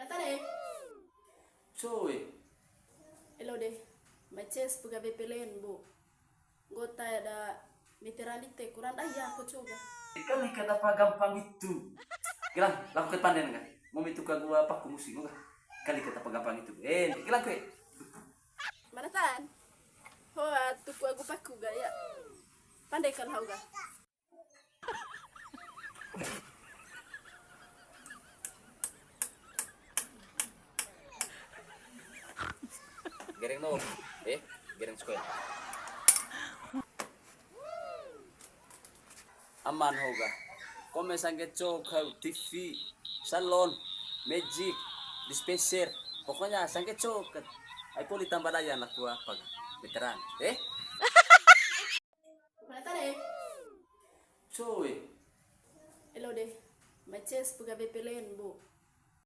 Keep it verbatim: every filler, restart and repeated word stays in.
Tane. Coy. Elo de. Mai ces pegawai P L N, bo. Gota ada meteran dite kurang dah ya aku coba. Kali kata apa gampang itu. Gilang, laku ke panden kan? Mau itu ka gua paku musim gua. Kali kata apa gampang itu. Eh, gilang kue. Mana tan? Hoa, tuku aku paku ga ya. Pandai kan hau ga. Gereng no, eh, gereng sekolah. Aman hoga. Kome sangge cok hau T V, salon, magic, dispenser. Pokoknya sangge cok. Ai poli tambah daya anak gua apa ga? Veteran, eh? Mana tane? Coy. Elo de. Mai ces pegawai P L N, bo.